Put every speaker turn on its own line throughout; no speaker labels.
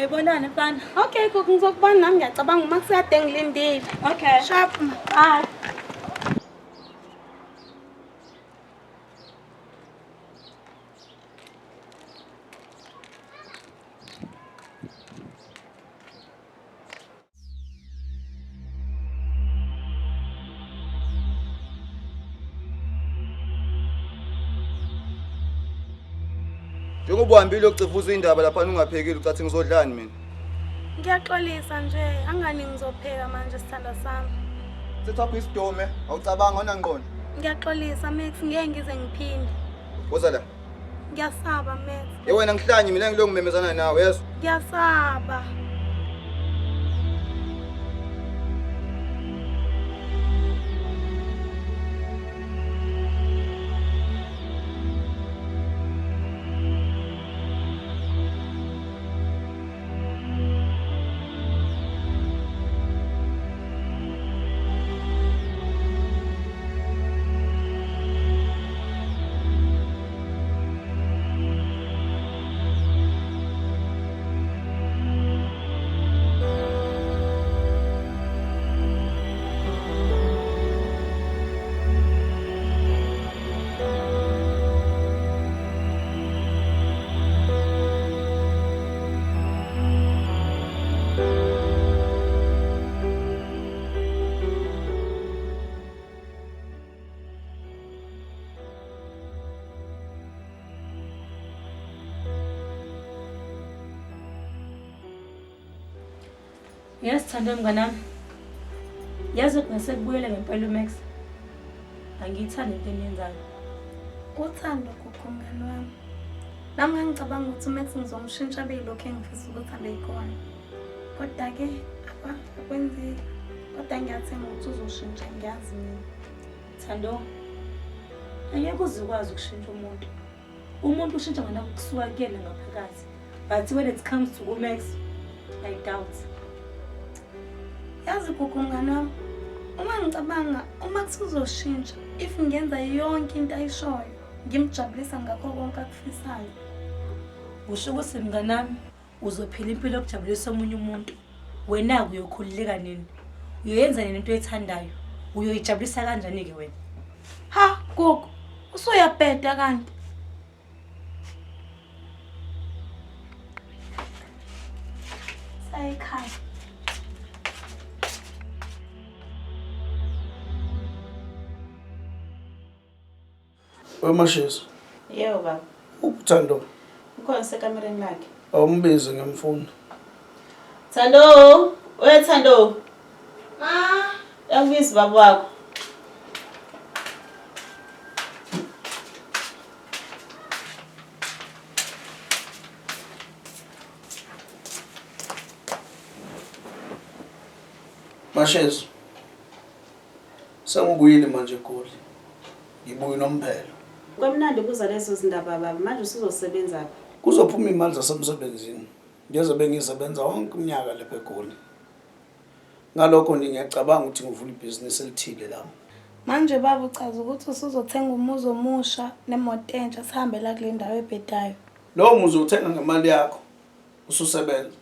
Ayibonane mfana.
Okay Gugu, ngizokubona nami ngiyacabanga uma kusekade ngilindile.
Okay.
Sharp ma.
Bye.
Njengoba uhambile uyokucifuza indaba lapha ungaphekile ucathi ngizodlani mina.
Ngiyaxolisa nje, angani ngizopheka manje sithandwa sami.
Sithakho isidome, awucabanga awunangqondo.
Ngiyaxolisa Max, ngeke ngize ngiphinde.
Woza la.
Ngiyasaba Max.
Ye wena ngihlanye mina ngilo ngimemezana nawe yezwa.
Ngiyasaba.
Yes, Thando mnganami. Yazi ukuthi ngisekubuyele ngempela uMax. Angiyithandi into eniyenzayo.
Uthando Gugu mngani wami. Nami ngangicabanga ukuthi uMax ngizomshintsha abe yilokhu engifisa ukuthi abe yikhona. Kodwa-ke akwenzeki. Kodwa ngiyathemba ukuthi uzoshintsha ngiyazi mina.
Thando, angeke uze ukwazi ukushintsha umuntu. Umuntu ushintsha ngona kusuka kuyena ngaphakathi. But when it comes to uMax, I doubt.
Yazi Gugu mngani wami, uma ngicabanga uMax uzoshintsha if ngenza yonke into ayishoyo, ngimjabulisa ngakho konke akufisayo.
Usho ukuthi mnganami uzophila impilo yokujabulisa omunye umuntu. Wena-ke uyokhululeka nini? Uyoyenza nini into oyithandayo? Uyoyijabulisa kanjani-ke wena?
Ha, Gugu, usuyabheda kanti. Sayikhaya.
Wemashisa.
Yebo baba.
Uthando.
Ukhona sekamereni lakhe.
Awumbize ngiyamfuna.
Thando, we Thando.
Ma,
Uyakubiza baba wakho.
Mashisa. Sengibuyile manje eGoli. Ngibuye nomphelo.
Kwamnandi ukuza lezo zindaba baba, manje usuzosebenza phi?
Kuzophuma imali zasemsebenzini. Ngizobe ngisebenza wonke umnyaka lapha eGoli. Ngalokho nje ngiyacabanga ukuthi ngivule ibhizinisi elithile lami.
Manje baba uchaza ukuthi usuzothenga umuzi omusha nemoto entsha sihambe la kule ndawo ebhedayo.
Lowo muzi uthenga ngemali yakho ususebenza.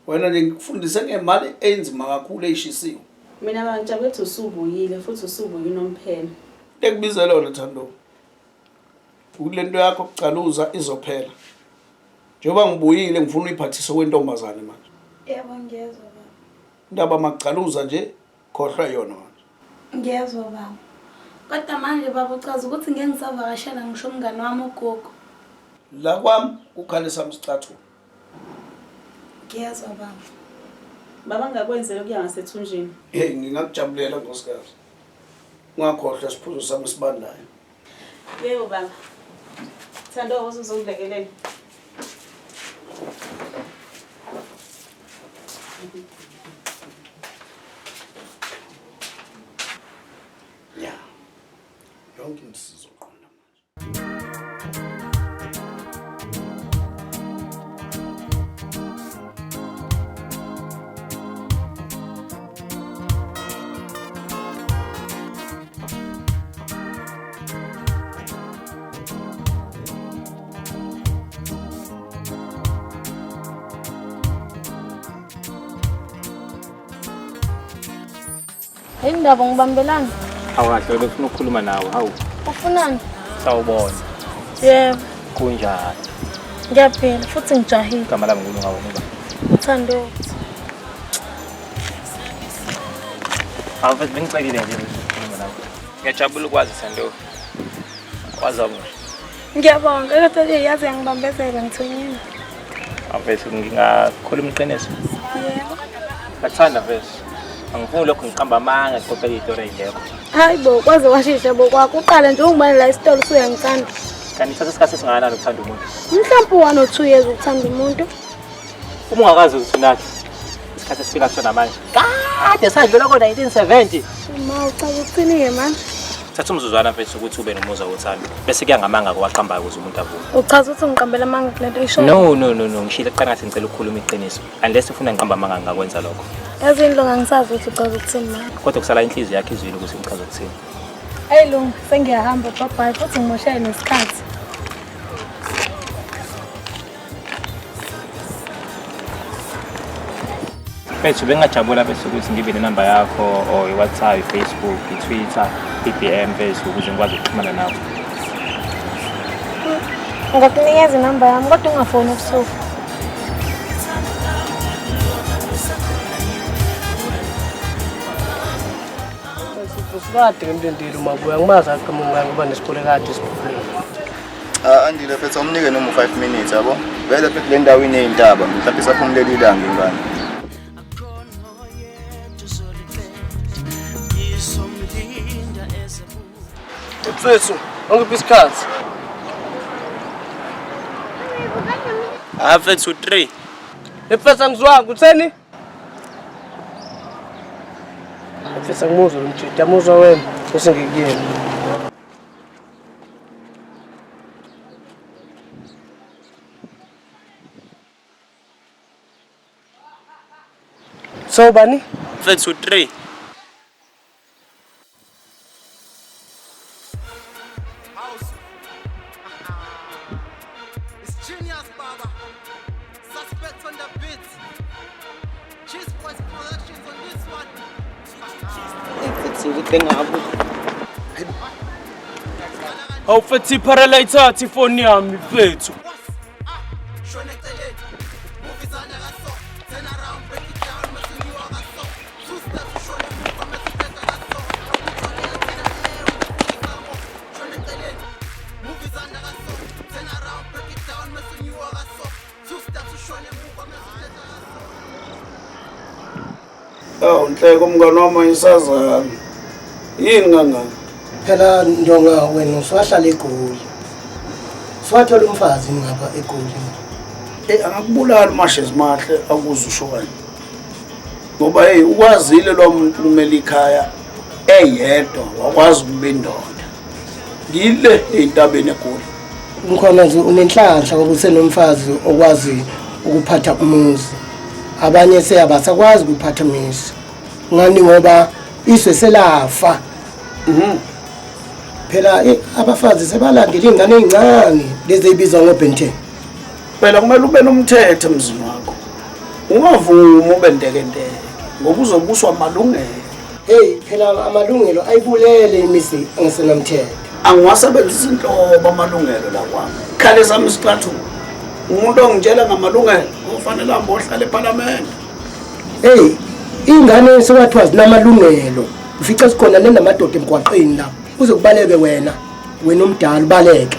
Wena nje ngikufundise ngemali enzima kakhulu eyishisiwe.
Mina baba ngijabule ukuthi usubuyile futhi usubuye unomphelo.
Into ekubizela yona Thando. Ukuthi lento yakho kucaluza izophela. Njengoba ngibuyile ngifuna uyiphathise kwentombazane manje.
Yebo ngiyezwa baba.
Indaba makucaluza nje khohlwa yona manje.
Ngiyezwa baba. Kodwa manje baba uchaza ukuthi ngeke ngisavakashela ngisho umngane wami ugogo.
La kwami kukhalisa umsicathulo.
Ngiyezwa baba.
Baba ngingakwenzela ukuya ngasethunjini.
Hey ngingakujabulela nkosikazi. Ungakhohlwa isiphuzo sami esibandayo.
Yebo baba. Thando woza uzongilekelela.
Ya. Yonke into sizoqonda.
Yini ndaba ngibambelani?
Hawu kahle bengifuna ukukhuluma nawe. Hawu.
Ufunani?
Sawubona.
Yebo.
Kunjani?
Ngiyaphila futhi ngijahile.
Igama lami nguLunga ngoba.
Uthando.
Hawu mfethu bengicelile nje ukukhuluma nawe. Ngiyajabula ukwazi Thando. Kwazi wamuhle.
Ngiyabonga kodwa nje yazi yangibambezela ngithonyile.
Hawu mfethu ngingakhuluma iqiniso.
Yebo.
Ngathanda mfethu. Angifuni lokho ngiqamba amanga ngixoxele izitori ey'ngekho.
Hayi bo, kwaze kwashesha bo kwakho. Uqale nje ungibane la esitolo usuyangithanda.
Kanti ithatha isikhathi esingakanani ukuthanda umuntu?
Mhlawumbe 1 or 2 years ukuthanda umuntu.
Uma ungakazi ukuthi unakhe isikhathi esifika kusona manje. Kade sadlula ko-1970.
Ma uchaza ukuthini-ke manje?
Thatha umzuzwana mfethu ukuthi ube nomuzwa wothando. Bese kuya ngamanga owaqambayo ukuze umuntu avume.
Uchaza ukuthi ngiqambela amanga kule nto oyishoyo?
No, no, no, no. Ngishilo kuqala ngathi ngicela ukukhuluma iqiniso. Unless ufuna ngiqamba amanga ngingakwenza lokho.
Yazi yini Lunga, angisazi ukuthi uchaza ukuthini manje.
Kodwa kusala inhliziyo yakho izwile ukuthi ngichaza ukuthini.
Hey Lunga, sengiyahamba bye bye futhi ngimoshele nesikhathi.
Mfethu bengingajabula bese ukuthi ngibe nenamba yakho or i-WhatsApp, i-Facebook, i-Twitter, i-BM mfethu ukuze ngikwazi ukuxhumana nawe.
Ngakunikeza inamba yami kodwa ungafoni ebusuku.
Kade ngimlindile uMabuya, ngimazi aqhamuka ngoba nesikole kade siphumile.
Ah Andile mfethu awumnike noma u5 minutes yabo. Vele mfethu le ndawo iney'ntaba, mhlawumbe isaphumulela ilanga ingane.
Mfethu, ungiphi isikhathi?
Ah mfethu 3.
Mfethu angizwanga utheni? Mfethu angimuzwa lo mjidi, yamuzwa wena bese ngikuyena. So bani?
Mfethu 3.
It's genius, Baba. Suspects on the beat. Cheese Boys Productions on this one.
Hawu mfethu ipharela ithatha ifoni yami mfethu.
Awu Nhleko mngani wami ayisazana. Yini kangaka?
Phela Ndonga wena usuwahlala eGoli. Usuwathola umfazi ngapha eGoli.
Angakubulala uMashezi mahle akuze usho kanje. Ngoba hey ukwazile lo muntu kumele ikhaya eyedwa wakwazi ukuba indoda. Ngile ey'ntabeni eGoli.
Mkhwanazi unenhlanhla ngoba usenomfazi okwazi ukuphatha umuzi. Abanye seyabasakwazi ukuphatha imizi. Ngani ngoba izwe selafa. Phela abafazi sebalandela iy'ngane ey'ncane lezi ey'bizwa ngo-Ben 10.
Phela kumele ube nomthetho emzini wakho. Ungavumi ube ntekenteke ngoba uzobuswa amalungelo.
Hey phela amalungelo ayibulele imizi engesenamthetho.
Angiwasebenzisi inhlobo amalungelo la kwami. Khale sami isicathulo. Umuntu ongitshela ngamalungelo kufanele ahambe ohlala ephalamende.
Hey ingane sekwathiwa zinamalungelo. Ufica sikhona nenamadoda emgwaqeni lapho. Uze kubaleke wena, wena omdala ubaleke.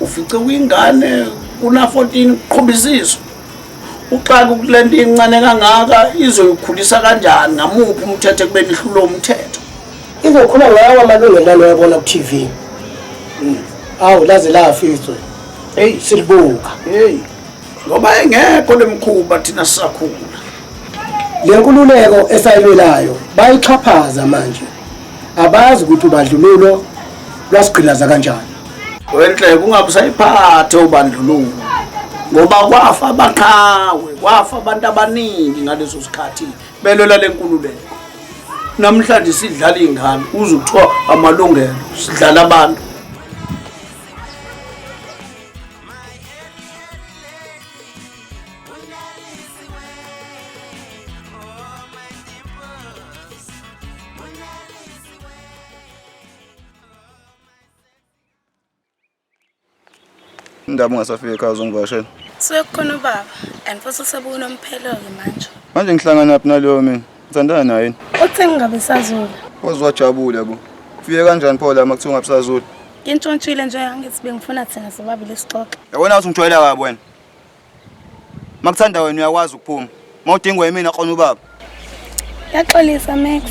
Ufice uyingane una 14 kuqhubisiswa. Uxaka ukulento incane kangaka izoyikhulisa kanjani ngamuphi umthetho ekubeni ihlulo umthetho?
Izokhula ngawo amalungelo anoyabona ku TV. Awu laze lafa izwe.
Hey
silibuka.
Hey ngoba engekho lemkhuba thina sisakhula.
Le nkululeko esayilwelayo bayixhaphaza manje. Abazi ukuthi ubandlululo lwasigqilaza kanjani.
Wenhleke ungabe usayiphathe ubandlululo. Ngoba kwafa abaqhawe, kwafa abantu abaningi ngaleso sikhathi belwela lenkululeko. Namhlanje sidlala izingane uze kuthiwa amalungelo, sidlala abantu.
Indaba ungasafika ekhaya uzongivakashela.
Suke kukhona ubaba and futhi usebuya unomphelo-ke manje.
Manje ngihlangana phi naloyo mina? Ngithandana naye yini?
Uthe ngingabe sazula.
Waze wajabula bo. Ufike kanjani pho la makuthiwa ungabusazula?
Ngintshontshile nje angithi bengifuna thina sobabili sixoxe.
Yabona ukuthi ngijwayela kabi wena. Makuthanda wena uyakwazi ukuphuma. Mawudingwa yimina qona ubaba.
Yaxolisa Max.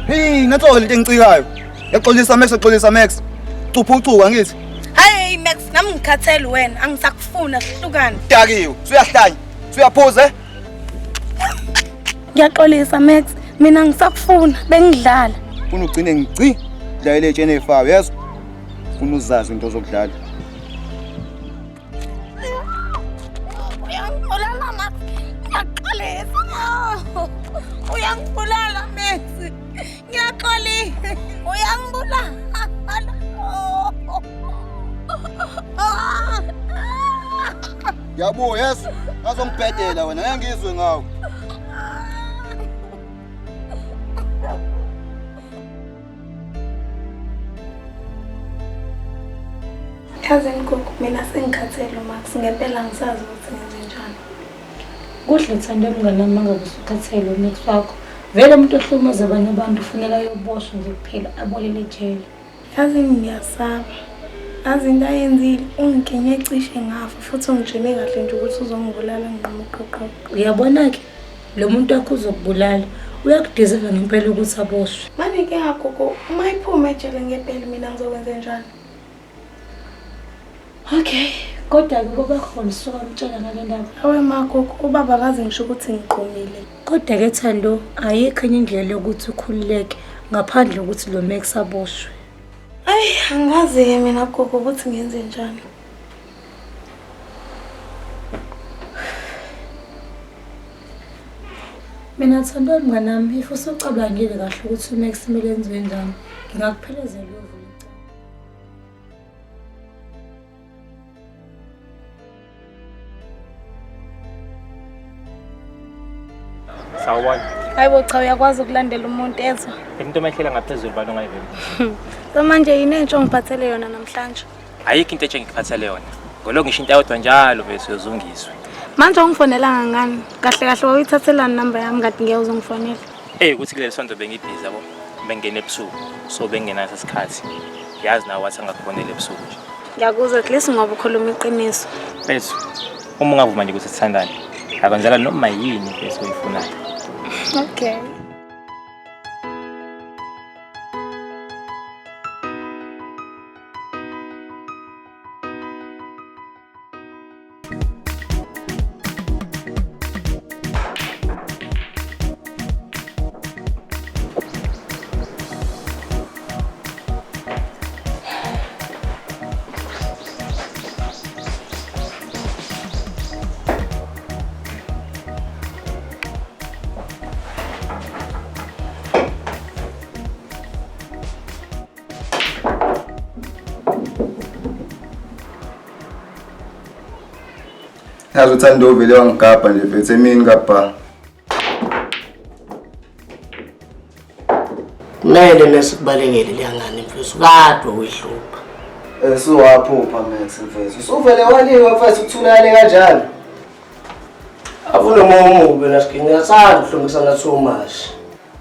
Hey, nanso lento engicikayo. Yaxolisa Max, yaxolisa Max. Cuphucuka ngithi.
Hayi Max, nami ngikhathele wena, angisakufuna sihlukane.
Dakiwe, usuyahlanya. Usuyaphuza eh?
Ngiyaxolisa Max, mina ngisakufuna, bengidlala.
Funa ugcine ngici dlalele etsheni efayo, yezwa? Funa uzazi into zokudlala.
Uyangibulala Max. Ngiyaxolisa. Uyangibulala Max. Ngiyaxolisa. Uyangibulala.
Yabo, yes. Ngazongibhedela wena, ngeke ngizwe ngawe.
Yazini gogo, mina sengikhathele uMax, ngempela angisazi ukuthi ngenze njani.
Kuhle Thando mngani wami mangabe usukhathele uMax wakho. Vele umuntu ohlukumeza abanye abantu ufuneka ayoboshwa nje kuphela abolele ejele.
Yazini ngiyasaba. Yazi into ayenzile, ungiginye cishe ngafa futhi ungitshene kahle nje ukuthi uzongibulala nginquma uqoqoqo.
Uyabona-ke lo muntu wakho uzokubulala. Uyakudeserve ngempela ukuthi aboshwe.
Manje inkinga gogo, uma iphuma ejele ngempela mina ngizokwenze njani?
Okay, kodwa-ke ubaba khona usuka umtshela ngale ndaba.
Awe ma gogo, ubaba akaze ngisho ukuthi ngiqomile.
Kodwa-ke Thando, ayikho enye indlela yokuthi ukhululeke ngaphandle kokuthi lo Max aboshwe.
Ayi, angazi-ke mina gogo ukuthi ngenze njani.
Mina Thando mngani wami, if usucabangile kahle ukuthi uMax kumele enziwe njani, ngingakuphelezela uyovula icala.
Sawubona.
Hayibo cha uyakwazi ukulandela umuntu ezwa.
Into emehlela ngaphezulu bani ongayiveli.
So manje yini entsha ongiphathele yona namhlanje?
Ayikho into entsha engikuphathele yona. Ngoloko ngisho into eyodwa njalo bese uyozungiswe.
Manje ungifonelanga ngani? Kahle kahle wawuyithathelani number yami kade ngeke uzongifonela.
Ey ukuthi kuleli sonto bengibhizi yabo. Bengena ebusuku. So bengenaso isikhathi. Yazi nawe wathi angakufonela ebusuku nje.
Ngiyakuzwa at least ngoba ukhuluma iqiniso.
Mfethu, uma ungavuma nje ukuthi sithandane, akwenzela noma yini mfethu oyifunayo.
Okay.
Yazi uThando uvele wangigabha nje mfethu emini kabha.
Kumele mesikubalekele leyangane mfethu kade uyihlupha.
Esuwaphupha Max mfethu. Usuvele waliwa mfethu ukuthulane kanjalo.
Avule umoya omubi nasigini ngiyathanda ukuhlumisana too much.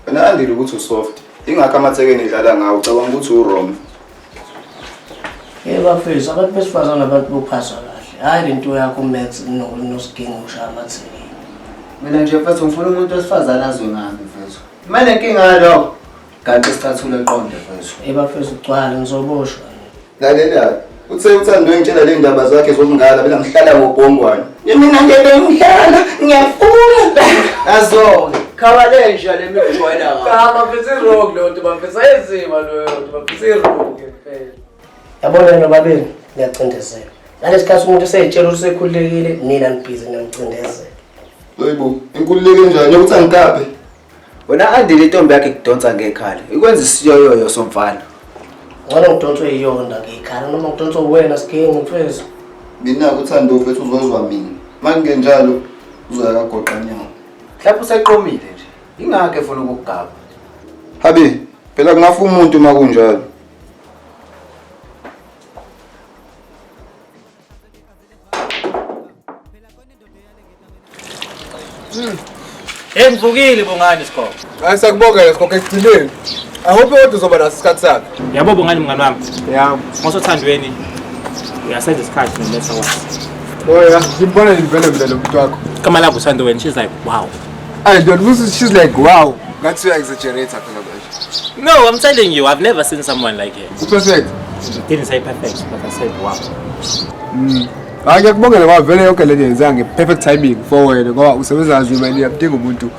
Wena Andile ukuthi usoft. Ingakho amathekeni edlala ngawo ucabanga ukuthi uwrong.
Hey bafethu abantu besifazane abantu bophathwa kahle. Hayi lento yakho Max noSigingi ushaya amathekeni.
Mina nje mfethu ngifuna umuntu wesifazane azwe ngami mfethu. Uma nenkinga yalokho kanti sicathulo eqonde mfethu.
Hey bafethu gcwala ngizoboshwa.
Lalela, uthe uThando engitshela le ndaba zakhe zokungala bela ngihlala ngobhongwane. Mina nje bengihlala ngiyafuna.
Azo, khawale nje le mikujwayela kabi.
Cha bafethu i-wrong leyo nto bafethu ayenzima leyo nto bafethu i-wrong ngempela.
Yabona nina babili niyacindezela. Ngalesi khathi umuntu eseyitshela ukuthi usekhululekile nina nibhizi niyamcindezela.
Hayibo, inkululeko enjani yokuthi angigabhe?
Wena Andile intombi yakhe ikudonsa ngekhala. Ikwenza isiyoyoyo somfana.
Ngcono ngidonswe yiyona ngekhala noma ngidonswe uwena Sigingi mfethu.
Mina uThando mfethu uzozwa mina. Makungenjalo uzoya kagoqa nyawo.
Mhlawumbe useqomile nje. Ingakho efuna ukukugaba.
Habi, phela kungafa umuntu uma kunjalo.
Hey ngivukile Bongani Sikhokho.
Hayi sakubongela Sikhokho ekugcineni. I hope kodwa uzoba naso isikhathi sakhe.
Yabo Bongani mngani wami.
Yeah.
Ngosothandweni uyasenza isikhathi no matter what.
Oh yeah, ngimbona nje vele mina lo muntu wakho.
Igama lakho uthando wena she's like wow.
Ayi ndoda ukuthi she's like wow. Ngathi uya exaggerate phela manje.
No, I'm telling you, I've never seen someone like her.
Perfect.
Didn't say perfect, but I said wow.
Hayi ngiyakubongela ngoba vele yonke le nto yenziwa nge-perfect timing for wena ngoba usebenza kanzima and uyamdinga umuntu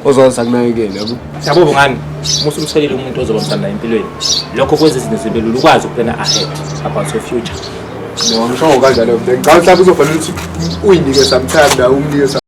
ozoza kunakekela yabo.
Yabo Bongani, uma usumtholile umuntu ozoba msana empilweni, lokho kwenza izinto zibe lula ukwazi ukuplana ahead about your future.
No, ngisho kanjalo mina. Ngicabanga mhlawumbe uzofanele ukuthi uyinike some time nawe umnike some